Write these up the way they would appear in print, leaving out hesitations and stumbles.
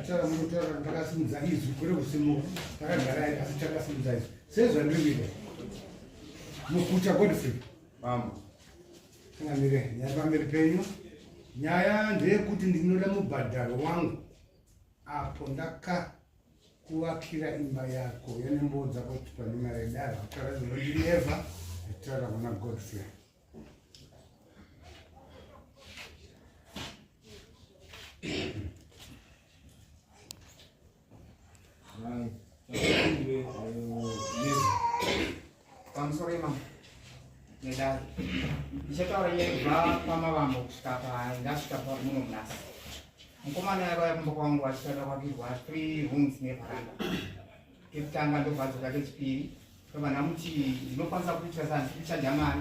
Taura munotaura ndakasimudza izwi kwete kusimuka. Takagara asi takasimudza izwi. Sezvandiri kuita. Mukucha Godfrey. Mambo. Changamire, nyaya pamberi penyu. Nyaya ndeyekuti ndinoda mubhadharo wangu apo ndakakuvakira imba yako yanemboudza kuti pane mari yedare kutaura zvinondineva nditaura kuna Godfrey. Pamusoro imambo nedare ndichataura nyaya kubva pamavambo kusvika pandasvika muno munasi. Mukomana yakauya kumba kwangu achitanga kwakirwa 3 rooms nevaranda. Kekutanga ndobva adzoka kechipiri ndobva ndamuti ndinokwanisa kuitira saa ndikuchaja mari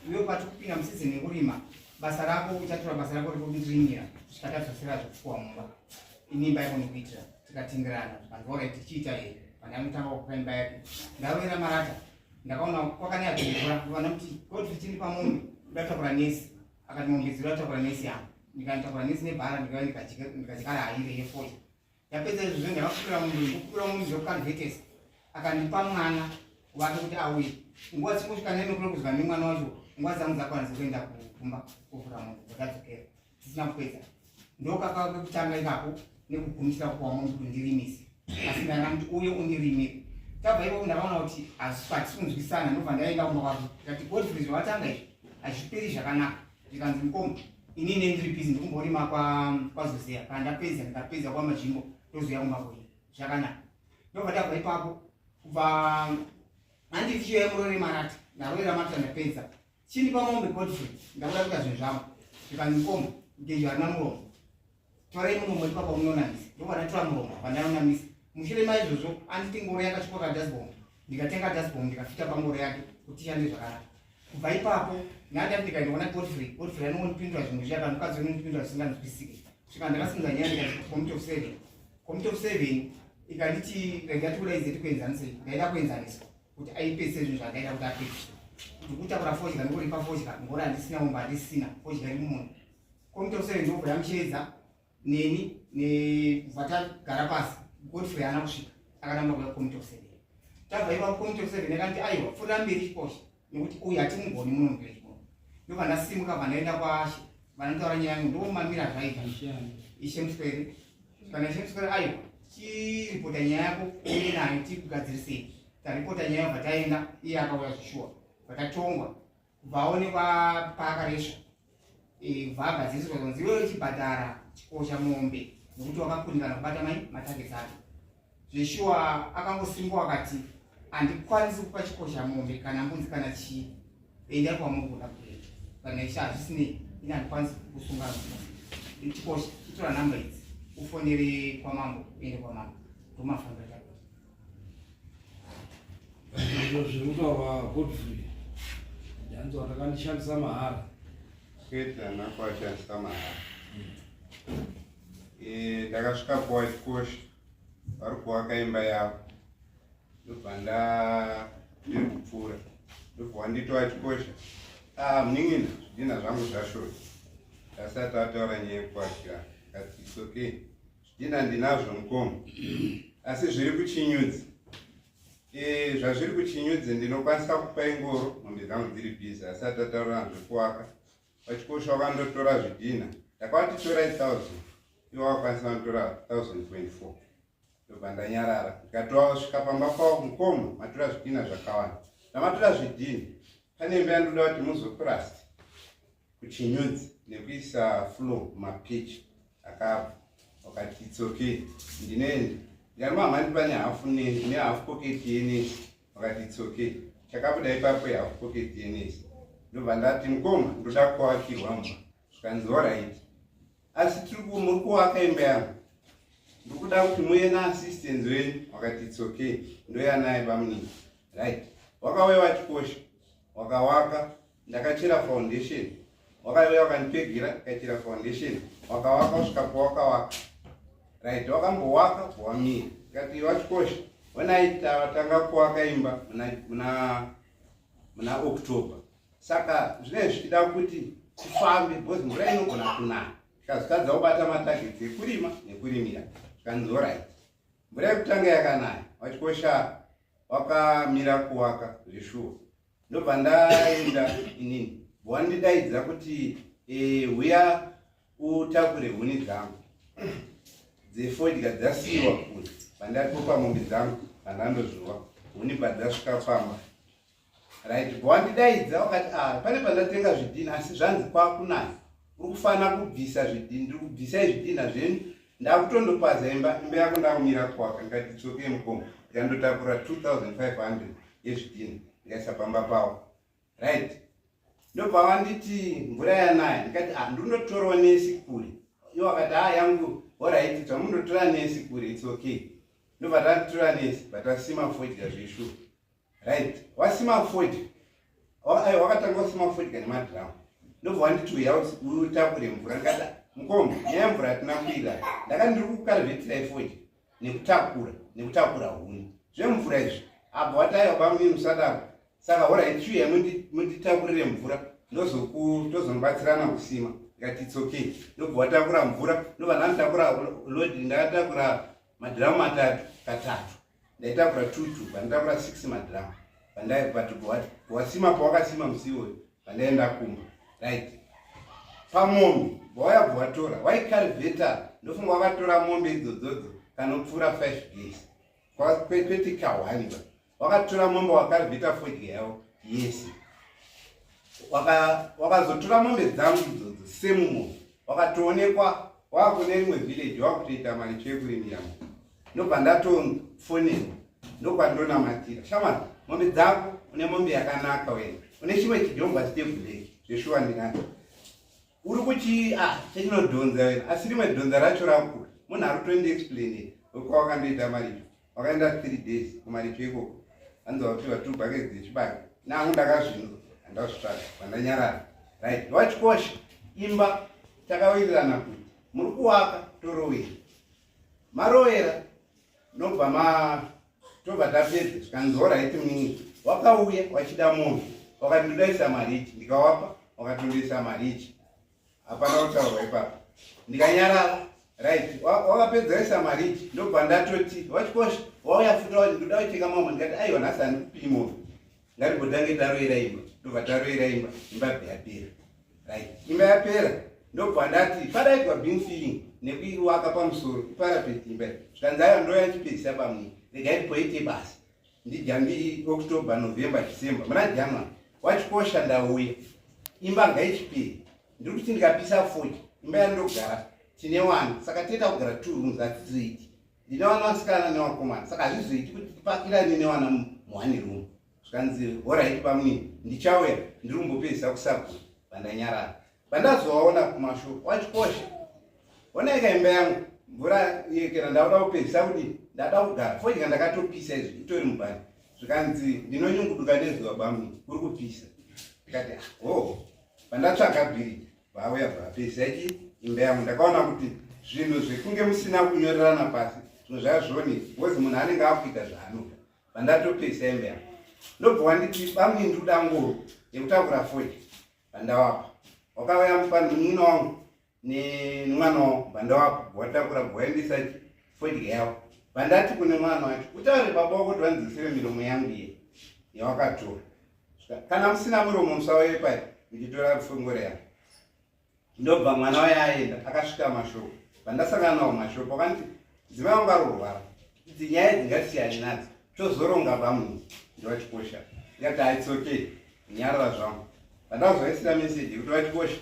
iwe pati kupinda musizini yekurima basa rako uchatora basa rako rekundirimira kusvika tadzosera zvekufuwa mumba ini imba yako nekuitira tikatenderana zvikanzi orit tichiita here pandanotanga kupa imba yake ndarovera marata ndakaona kwakanaya kumvura ndobva ndamuti godfrey chindipa mombe ndatakura nesi akati mombe dziri atakura nesi yangu ndikanitakura nesi nebhara ndikauya ndikadyara haire yefodya Ndapedza izvozvo ndakakupira munhu ndokupira munhu zvekukanvetesa akandipa mwana wake kuti auye nguva dzingosvika nine o'clock zuva nemwana wacho nguva dzangu dzakwana dzekuenda kumba kuvhura munhu ndakadzokera tisina kupedza ndokakava kekutanga ikako nekugumisira kuwa munhu kuti ndirimise asi ndanga kuti uye undirimire tabva ipapo ndakaona kuti hatisi kunzwisana ndobva ndaenda kumba kwake ndikati godfrey zvavatanga izvi hazviperi zvakanaka Zvikanzi mukoma ini ne ndiri busy ndikumborima kwa kwaZoseya kana ndapedza ndikapedza kwa Majimbo ndozouya kumba kwenyu zvakanaka. Ndobva ndabva ipapo kubva handi ndichiuya murore marata ndaroera marata ndapedza chindipa mombe Godfrey ndakuda kuita zvinhu zvangu zvikanzi mukoma gejo harina muromo torai muromo ipapa munonamisa ndobva ndatora muromo apa ndanonamisa mushure maizvozvo anditi ngoro yakachikoka dasbom ndikatenga dasbom ndikafita pangoro yake kuti ishande zvakanaka kubva ipapo ndandati ndikaendoona godfrey godfrey anongondipindura zvimwe zviya kana mukadzi unondipindura zvisinganzwisisike kusvika ndakasimudza nyaya ndikati committee of seven committee of seven ikanditi rega tikudaidze tikuenzanisei ndaida kuenzaniswa kuti aipedzise zvinhu zvandaida kuti apedzise ndikutakura fodya ndikuripa fodya ngoro handisina umba handisina fodya iri mumunda Committee of seven ndobva yamushedza neni nebva tagara pasi Godfrey haana kusvika akaramba kuya committee of seven tabva ipapo committee of seven yakanti aiwa pfuurira mberi chikosha nekuti uyu hatimugoni muno muvillage muno ndobva ndasimuka bva ndaenda kwashe vanotaura nyaya yangu ndomamira zvaita ishe muswere kana ishe muswere aiwa chiripota nyaya yako uye nayo tikugadzirisei taripota nyaya yobva taenda iye akauya zvishuwa vatatongwa kubva aonekwa paakaresva eh, kubva agadziriswa zvanzi iwewe uchibhadhara chikosha mombe nekuti wakakundikana kubata mai matargets ake zveshuwa akangosimuka akati handikwanisi kupa chikosha mombe kana mbudzi kana chii endai kwamuri kuda kuenda kana isha hazvisinei ini handikwanisi kusunga chikosha chitora nhamba idzi ufonere kwamambo uende kwamambo ndomafambiro Izvo zviri kutaurwa Godfrey ndanzwa takandishandisa mahara. Kwete handina kuashandisa mahara. Eh, ndakasvika kuWhite Cosh vari kuvaka imba yavo ndobva nda ndiri kupfuura ndobva wanditi wachikosha ah munin'ina zvidhina zvangu zvashota ndasati ataura nyaya yekuwachira kati it's okay Zvidhina ndinazvo mukoma asi zviri kuchinyudzi e, zvazviri kuchinyudzi ndinokwanisa kupa ingoro mombe dzangu dziri bhizi asi atataura zvekuwaka vachikosha wakandotora zvidhina ndakavati torai 1000 ivo vakwanisa vandotora 1024 ndobva ndanyarara ndikatosvika pamba pavo mukoma matora zvidhina zvakawanda ndamatora zvidhina pane imba yandoda kuti muzokurasti kuchinyudzi nekuisa flow mapitch akabva wakati its okay ndinoenda ndikati mama ndipa nehafu nehafu pocket yenesi wakati its okay chakabuda ipapo ihafu pocket yenesi ndobva ndati mukoma ndoda kuwakirwa mba zvikanzi orit asi tiri muri kuwaka imba yangu ndikuda kuti muye naassistance wenyu wakati its okay ndoya naye bamunini right wakauya wachikosha wakawaka ndakachera foundation wakauya wakandipegera ndikachera foundation wakawaka kusvika pawakawaka right wakambowaka wamira ndikati wachikosha onai tanga kuwaka imba muna, muna, muna october saka zvinenge zvichida kuti tifambe because mvura inogona kunaya Tikazotadza kubata matargets ekurima nekurimira. Zvikanzi alright. Mvura yekutanga yakanaya, wachikosha wakamira kuwaka zveshuwa. Ndobva ndaenda inini. Wandidaidza kuti eh, huya utakure huni dzangu dzefodya dzasiiwa kure pandatopa mombe dzangu pandandozviwa huni padzasvika pamba right wandidaidza wakati ah, pane pandatenga zvidhina asi zvanzi kwakunaya uri kufana kubvisa zvidhina ndiri kubvisai zvidhina zvenyu ndakutondopaza imba imba yako ndakumira kwaka ndikati tsoke mukoma ndikandotakura 2500 yezvidhina ndikaisa pamba pawo right ndobva wanditi mvura yanaya ndikati ah, ndinotorawo nesi kure iwo wakati ah yangu horaiti zvamundotora nesi kure its okay ndobva tatora nesi batasima fodya zveshuwa right wasima fodya wakatanga wasima fodya nemadhiramu ndobva wanditi uya utakure mvura ndikati mukoma nyaya yemvura hatina kuira ndakati ndiri kukarivhetirai fodya nekutakura nekutakura huni zvemvura izvi abva wati aiwa bamunini musadaro saka horait chiuya munditakurire mvura ndozonobatsirana kusima ndikati its okay ndobva watakura mvura ndobva ndanditakura lodi ndakatakura madhiramu matatu katatu ndaitakura tutu panditakura six madhiramu but wasima pawakasima musi iwoyo pandaenda kumba right pamombe vauya bva watora waikarivheta ndofunga wakatora mombe idzodzodzo kanopfuura five days kwete kahwani ba wakatora mombe wakarivheta fodya yavo yese wakazotora mombe dzangu idzodzo semumombe wakatoonekwa wakune rimwe village wakutoita maricho ekurimira mo ndobva ndatofonera ndokwandonamatira shamwari mombe dzako une mombe yakanaka wena une chimwe chijongwa stebuleki zveshuwa ndinacho uri kuchi ah chinodhonza wena asi rimwe dhonza racho rakura munhu ari kutondiexplainira wekwawakandoita maricho wakaenda three days kumaricho ikoko hanzi wapiwa two buckets dzechibage nangu ndakazvinzwa handazvitsvaga vandanyarara right wachikosha imba takawirirana kuti muri kuwaka torowera marowera nobva ma tobva tapedza zvikanzi horaiti munini wakauya wachida mombe wakati ndodaisa marichi ndikawapa wakatondoisa marichi hapana kutaurwa ipapo ndikanyarara right wakapedza waisa marichi ndobva ndatoti wachikosha wauya futa wati ndoda kucheka mama ndikati aiwa nhasi handikupii mombe ngatimbotange taroera imba ndobva taroera imba imba bva yapera right imba yapera ndobva ndati padaitwa bean feeling nekuiwaka pamusoro iparapeti imba zvikanzi aiwa ndoya ndichipedzisa pamwe regai ndipoite basa ndijambi october november december muna january wachikosha ndauya imba ngaichiperi ndiri kuti ndikapisa fodya imba yandogara tine wana saka toita kugara two rooms hatizoiti ndine wana vasikana nevakomana saka hazvizoiti kuti tipakirane newana muone room zvikanzi horaiti bamunini ndichauya ndiri kumbopedzisa kusakura vandanyarara vandazovaona kumashoko wachikosha onaika imba yangu mvura yekera ndauda kupedzisa kuti ndada kugara fodya ndakatopisa izvi itori mubani zvikanzi ndinonyunguduka nezuva bamunini kuri kupisa ndikati ah, oh pandatsvaga bhiriji vauya vapedzisa chi imba yangu ndakaona kuti zvinhu zvekunge musina kunyorerana pasi zvinhu zvazvioneki because munhu anenge akuita zvaanoda pandatopedzisa imba yangu ndobva wanditi bamunini ndikuda ngoro yekutakura fodya pandawapa wakauya munin'ina wangu nemwana wangu pandawapa watakura waendesa fodya yavo pandati kune mwana wacho utaure baba wako kuti vandidzosere miromo yangu iye yawakatora kana musina muromo musauye pai muchitora fongoro yangu ndobva mwana waye aenda akasvika mashoko pandasangana nawo mashoko akanti dzimai wangu ari kurwara idzi nyaya dzingasiyani nadzo tozoronga pamwe ndovachikosha ndikati haits okay nyarara zvangu pandakuzoisira meseji yekuti vachikosha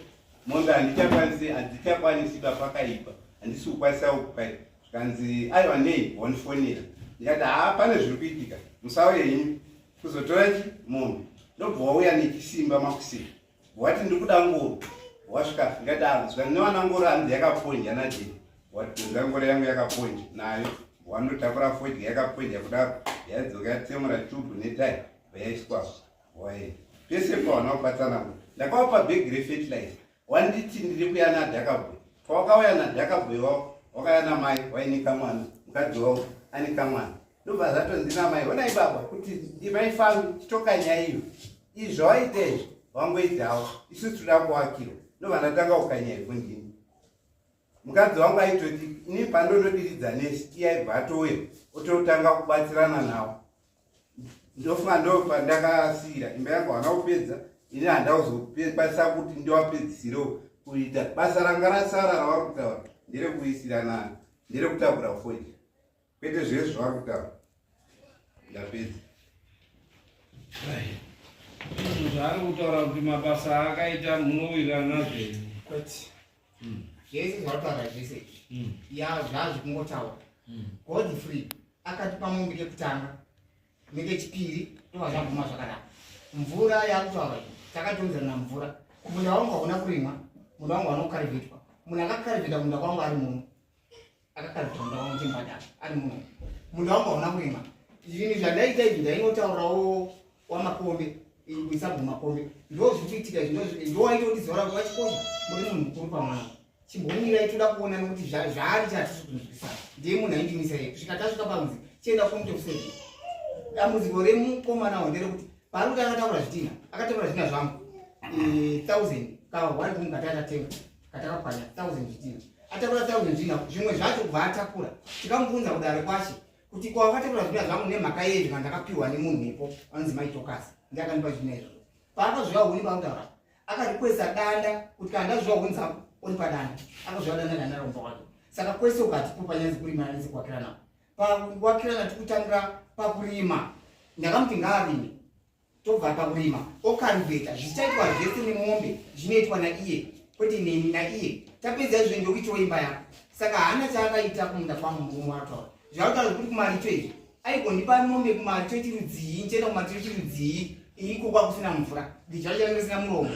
mombe handichakwanisi handichakwanisi ba pakaipa handisi kukwanisa kukupai zvikanzi aiwa nei wandifonera ndikati haa pane zviri kuitika musauye henyu kuzotora chi mombe ndobva wauya nechisimba makusika wati ndikuda ngoro wasvika ndikati ah, zvikanzi newana ngoro hanzi yakaponja nadini wadhonza ngoro yangu yakaponja nayo wandotakura fodya yakaponja kudaro yadzoka yatsemura chubhu netai yaiswa waenda pese pawana kubatsana kuti ndakawapa bhegi refertilizer wanditi ndiri kuya nadhakabwe pawakauya nadhakabwe wako wakauya namai waine kamwana mukadzi wavo ane kamwana ndobva zvatonzi namai honai baba kuti ndimaifambi chitokanya iyo izvi zvawaita izvi wangoitawo isu tinoda kuwakirwa ndobva ndatanga kukanya ivhu ndini. Mukadzi wangu aitoti ini pandonodiridza nesi iye aibva atouya ototanga kubatsirana nawo. Ndofunga ndopandakasiira imba yangu haana kupedza, ini handauzokwanisa kuti ndiwapedzisirewo kuita basa ranga rasara ravari kutaura nderekuisirana, nderekutakura fodya, kwete zvese zvavari kutaura. Ndapedza. Izvo zvaari kutaura kuti mabasa aakaita munowirirana nazvo here? Kwete. Zvese zvataura zvese ya zvazvikungotaura. Godfrey akatipa mombe kekutanga nekechipiri, tobva zvaguma zvakadaro. Mvura yakutaura iyi, takatonzerana mvura. Munda wangu hauna kurimwa, munda wangu hauna kukarivhitwa. Munhu akakarivhita munda kwangu ari muno, akakarivhita munda wangu chimbadara ari muno. Munda wangu hauna kurimwa. Zvinhu zvandaita izvi ndainotaurawo waMakombe, isabhu Makombe, ndo zviri kuitika izvi. Ndo waitondizora kuti vachikosha muri munhu mukuru pamwana, chimbomirai, toda kuona nekuti zvaari chatisi kunzwisisa. Ndiye munhu aindimisa iye kusvika tasvika panzi chienda committee of seven. Dambudziko remukomana nderekuti paari kuti akatakura zvidhina, akatakura zvidhina zvangu 1000 ka one room katatatenga katakapwanya 1000 zvidhina, atakura 1000 zvidhina, zvimwe zvacho kubva atakura. Tikamubvunza kudare kwashe kuti ko wakatakura zvidhina zvangu nemhaka yei? Zvika ndakapiwa nemunhu ipo anonzi Maitokasi, ndiye akandipa zvidhina izvozvo. Paakazviva huni paakutaura akarikwesa danda kuti kana ndazviva huni dzangu onipa danda, akazviva danda, danda raumba kwake. Saka kwese ukatipo panyaya dzekurima nedzekuakirana, pakuakirana tikutangira pakurima. Ndakamuti ngaarime, tobva pakurima okarivheta, zvichaitwa zvese nemombe zvinoitwa naiye, kwete neni, naiye. Tapedza izvo ndokuitiwo imba yako. Saka haana chaakaita kumunda kwangu. Murume wataura zvautaura zvekuti kumarito izvi aigondipa mombe kumarito chirudzii? Nichienda kumarito chirudzii iko kwakusina mvura? Ndichacho change risina muromo,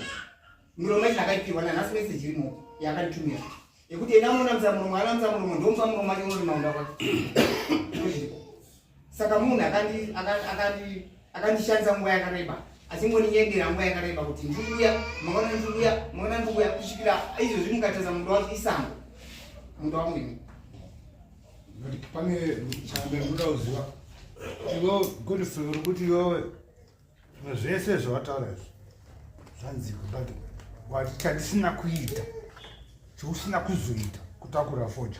miromo yacho ndakaipiwa nanhasi. Meseji irimo yakanditumira yekuti enda unonamisa muromo, anamisa muromo, ndomupa muromo acho unorima munda kwake. Ndozviripo. Saka munhu akandishandisa nguva yakareba, achingoninyengera nguva yakareba kuti ndikuuya mangwana, ndikuuya mangwana, ndikuuya, kusvikira izvozvi. Mukatarisa munda wacho isango, munda wangu ini. But pane chanda ndinoda kuziva. Iwe Godfrey uri kuti iwewe zvimwe zvese zvawataura izvi zvanziko, but wati chandisina kuita, chausina kuzoita kutakura fodya.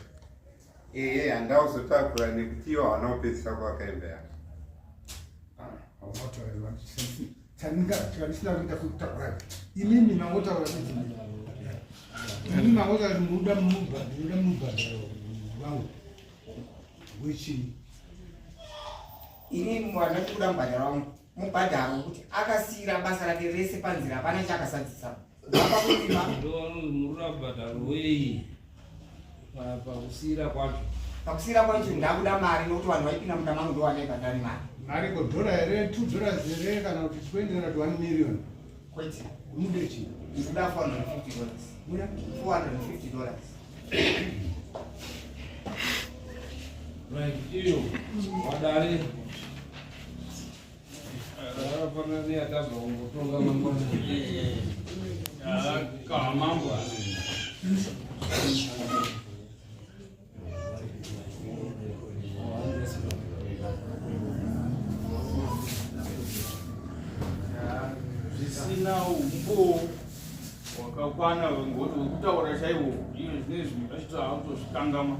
Ehe, handauzotakura nekuti iwo hauna kupedzisa kuvaka imba yako. Chandisina kuita kutakura, imimi mangotaura kuti, imimi mangotaura kuti munoda ndinoda mubhadharo wangu wechii? Ini wandati kuda mubhadharo wangu, mubhadharo wekuti akasiyira basa rake rese panzira, hapana chaakasadzisa kubva pakurima. Ndo murura bhadharo wei pakusiyira kwacho? Pakusiyira kwacho ndakuda mari nokuti vanhu vaipinda munda mangu ndo vandaibhadhari mari. Mari ko dhora here, $2 here, kana kuti 20, kana kuti 1 million? Kwete. Mude chii? Ndikuda $450. Muda? $450. Right, iyo wadare rakafanana neyatabva kungotonga mangwana. Kamambo. Zvisina umbowo hwakakwana hwekutaura chaiwo. Iyo zvine zvimwe zvacho takutozvikangama,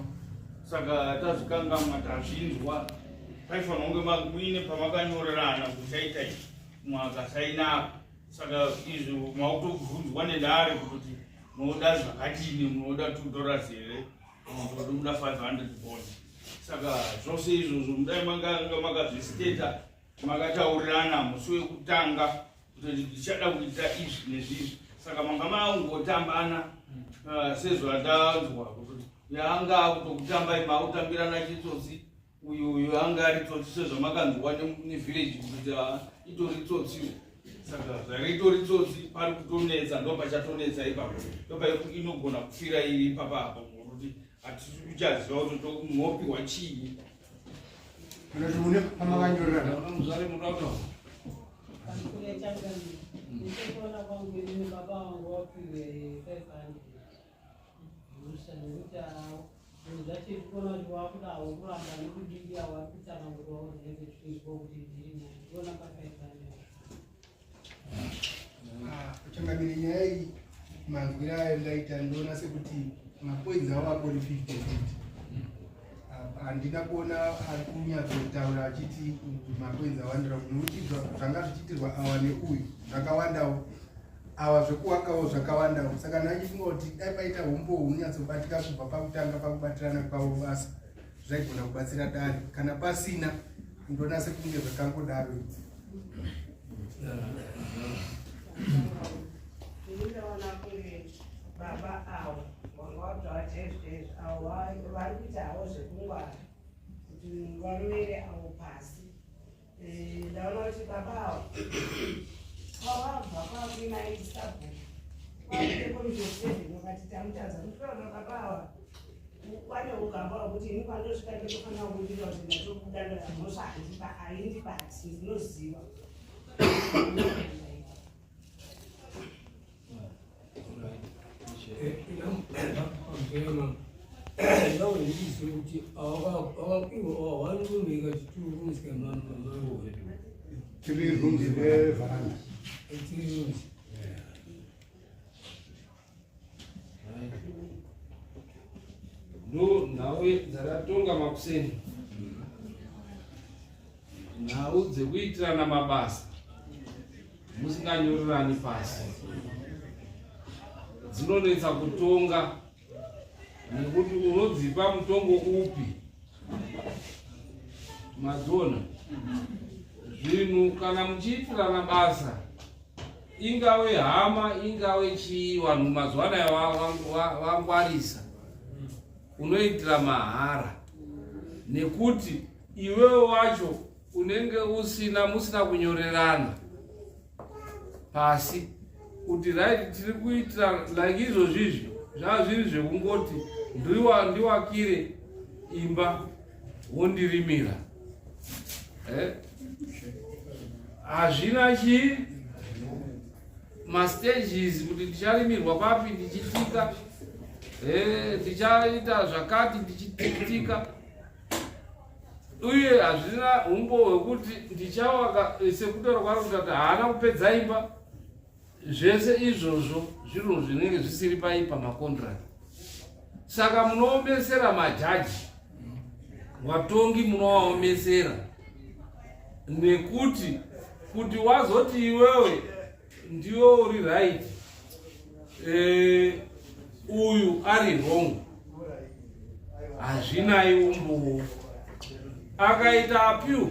saka tazvikangama, tazvinzwa. Paifanira kunge muine pamakanyorerana kuti chaita izvi, mumwe akasaina apa. Saka izvi mautobvunzwa nedare kuti munoda zvakadini, munoda $2 here, kuti muda 500 bond. Saka zvose izvozvo mudai manga makazvisiteta, makataurirana musi wekutanga kuti ndichada kuita izvi nezvizvi. Saka manga mangotambana sezvatanzwa kuti yanga akutokutambai, makutambirana chitsotsi. Uyu uyu anga ari tsotsi, sezvamakanzwa nevillage kuti itori tsotsi. Saka zvaritori tsotsi, pari kutonetsa, ndo pachatonetsa ipapo, ndo inogona kufira iri ipapa apo, ngokuti hatisi kuchaziva kuti munopiwa chii. Kana kuti mune pamakanyorerana? Muzvare, muda kutaura? Kune changamire, ndikuona kwangu inini, baba vangu wapiwe 500 mhosva nekuti zvinhu zvacho tikuona kuti wakudawo kuramba nekudidi avo vari kutsanangurawo zvinenge zvichiizwa kuti zviri nani, ndikuona pa 500. Changamire, nyaya iyi manzwiro ayo ndaita, ndoona sekuti Mapoints avo akori 50 50. Handina kuona ari kunyatsotaura achiti mapoints awandira, nekuti zvanga zvichiitirwa awa neuyu zvakawandawo, awa zvekuwakawo zvakawandawo. Saka ndachifunga kuti dai paita umbo hunonyatsobatika kubva pakutanga pakubatirana kwavo basa, zvaigona kubatsira dare. Kana pasina, ndona sekunge zvakangodaro. Ndinoona kunge baba avo vanga vataura chaizvo chaizvo, avo vari kuita havo zvekungwara kuti varovere avo pasi. Ndaona kuti baba avo pavabva kwakuinaisabhuku kwakuite komiti of seven, vakati tamutadza kutoona baba ava vane ugamba hwekuti ini kwandosvika ndinofanira kubudirira kuti ndatobuda mhosva haindibati, ndinoziva. Ndauzive kuti one room ikati two rooms kamamaruve. Three rooms neveranda. Three rooms. Ndo nhau dzakatonga makuseni, nhau dzekuitirana mabasa musinganyorerani pasi dzinonetsa kutonga, nekuti unodzipa mutongo upi? Madziona zvinhu kana muchiitirana basa, ingave hama, ingave chii, vanhu mazuva anaya vangwarisa. Unoitira mahara nekuti iwewe wacho unenge usina, musina kunyorerana pasi kuti right, tiri kuitira like izvozvizvi. Zvava zviri zvekungoti ndiwakire imba wondirimira, eh? Hazvina chii mastages kuti ndicharimirwa papi, ndichitika, ndichaita zvakati, ndichitika, uye hazvina umbo hwekuti ndichawaka sekutaura kwaari kuita kuti haana kupedza imba. Zvese izvozvo zvinhu zvinenge zvisiri pai pamacontract. Saka munoomesera majaji, vatongi munovaomesera, nekuti kuti wazoti iwewe ndiwe uri right, uyu ari wrong, hazvinai umbowo. Akaita appeal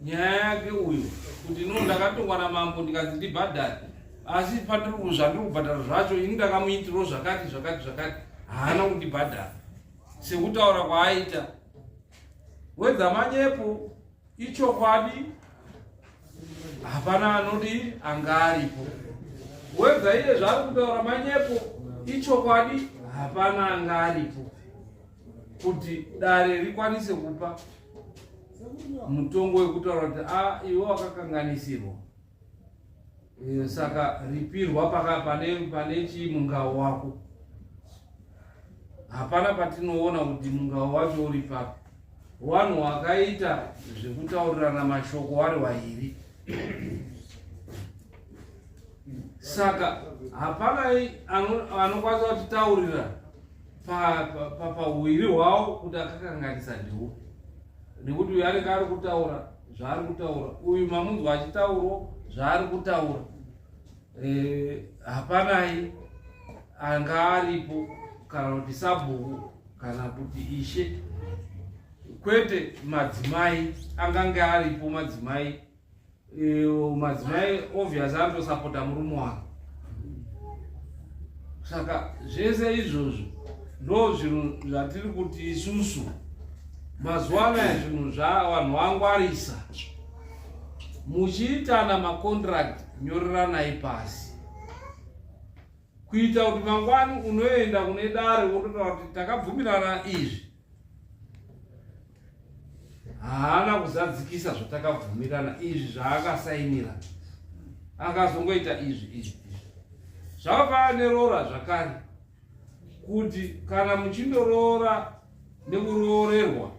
nyaya yake uyu kuti no, ndakatongwa namambo ndikanzi ndibhadhare, asi patiri zvandiri kubhadhara zvacho ini ndakamuitirawo zvakati zvakati zvakati, haana kundibhadhara sekutaura kwaaita. Wedza manyepo, ichokwadi, hapana anodi anga aripo. Wedza iye zvaari kutaura manyepo, ichokwadi, hapana anga aripo kuti dare rikwanise kupa mutongo wekutaura kuti a iwe wakakanganisirwa, saka ripirwa paka pane chii mungao wako. Hapana patinoona kuti mungao wacho uri papi. Vanhu wakaita zvekutaurirana mashoko wari wairi, saka hapana anokwanisa kutitaurira pauwiri hwavo kuti akakanganisa ndeupi, nekuti uyu anenge ari kutaura zvaari kutaura, uyu mamunzwa achitaurawo zvaari kutaura. Hapanai anga aripo, kana kuti sabhuku kana kuti ishe, kwete madzimai angange aripo. Madzimai, madzimai obvious anotosapota murume wake. Saka zvese izvozvo ndo zvinhu zvatiri kuti isusu mazuva anaya zvinhu zvavanhu vangwarisa. Muchiitana macontract, nyoreranai pasi kuita kuti mangwani unoenda kune dare wototaura kuti takabvumirana izvi, haana kuzadzikisa zvatakabvumirana izvi, zvaakasainira akazongoita izvi izvi izvi. Zvakafanana neroora zvakare, kuti kana muchindoroora nekuroorerwa,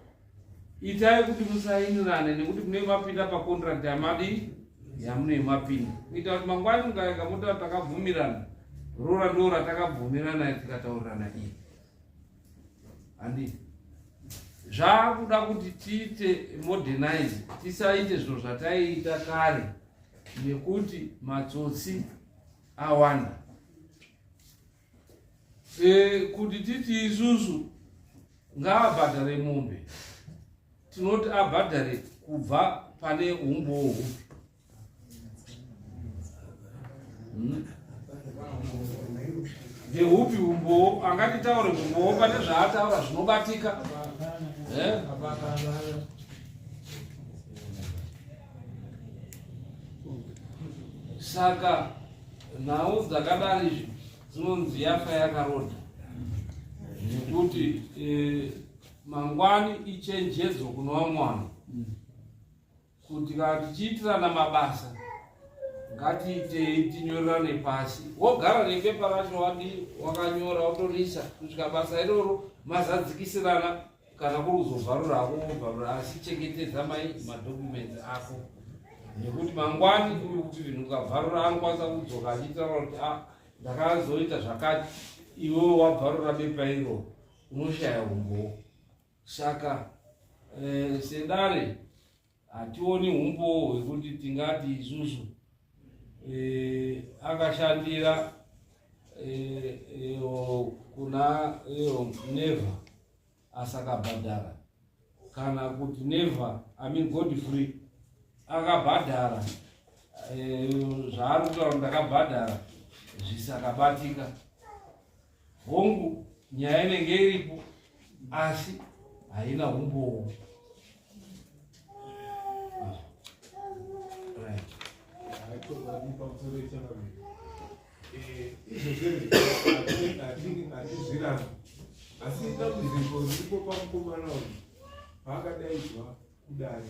itai kuti musainirane, nekuti munenge mapinda pacontract yamadii, yamunenge mapinda, kuita kuti mangwani mukaega motaura takabvumirana, roora ndo ratakabvumirana tikataurirana iri. Handiti zvakuda kuti tiite modernize, tisaite zviro zvataiita kare nekuti matsotsi awanda. E, kuti titi isusu ngaabhadhare mombe, tinoti abhadhare kubva pane umbowo hupi? Ndeupi umbowo? Angatitaure umbowo pane zvaataura zvinobatika? Eh? Saka nhau dzakadari izvi dzinonzi yafa yakaroda nekuti eh, mangwani ichenjedzo kuno vamwe vanhu kuti kana tichiitirana mabasa ngatiitei tinyorerane pasi wogara nepepa racho wadi wakanyora wotorisa kusvika basa iroro mazadzikisirana kana kuri kuzovharura hako wovharura asi chengetedza mai madocuments ako nekuti mangwani uyu kuti zvinhu ukavharura anokwanisa kudzoka achitaura kuti ah, ndakazoita zvakati iwewe wabvarura bepa iro unoshaya umbowo Saka eh, sedare hationi humbowo hwekuti tingati isusu eh, akashandira eh, eh, kuna eh, Never asakabhadhara kana kuti Never I mean Godfrey akabhadhara eh, zvaari kutaura ndakabhadhara zvisakabatika. Hongu, nyaya inenge iripo asi haina humbowo. Hatizvirambi asi dambudziko riripo pamukomana uyu paakadaidzwa kudare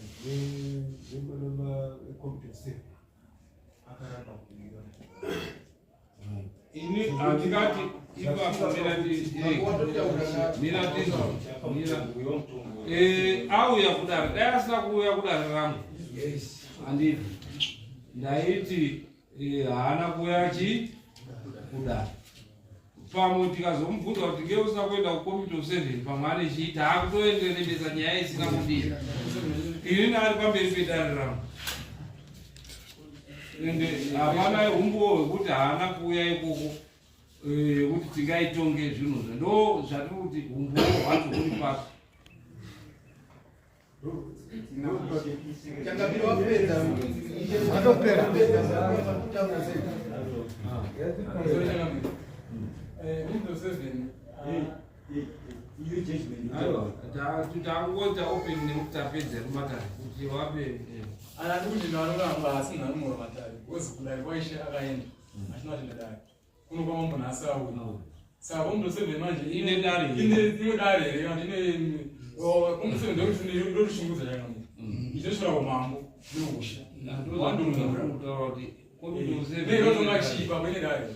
nekomiti seven akaramba kuuya. Ini handingati ipapo mira mira eh, auya kudare dai asina kuuya kudare rangu handiti ndaiti eh, haana kuuya chi kudare pamwe tikazomubvunza kuti nge usina kuenda kucommittee of seven pamwe ane chii taakutoenderebesa nyaya isina kudii ini ari pamberi pedare rangu ende hapana umbowo hwekuti haana kuuya ikoko yekuti eh, tingaitonge zvinhu zve ndo zvatiri kuti umbowo hwacho huri papi. Watopera. Takungoita open nekuti tapedza matare kuti wape Ana ndikuti ndanoramba asi nhanomora matare because kudare kwaishe akaenda achina kuenda dare kuno kwamambo nhasi auya saka komdo seven manje ine dare ine dare here kana ine komdo seven ndotishungudza chakamira ichosvira kumambo neushe wandomura komdo seven inotonga chii pamwe ine dare.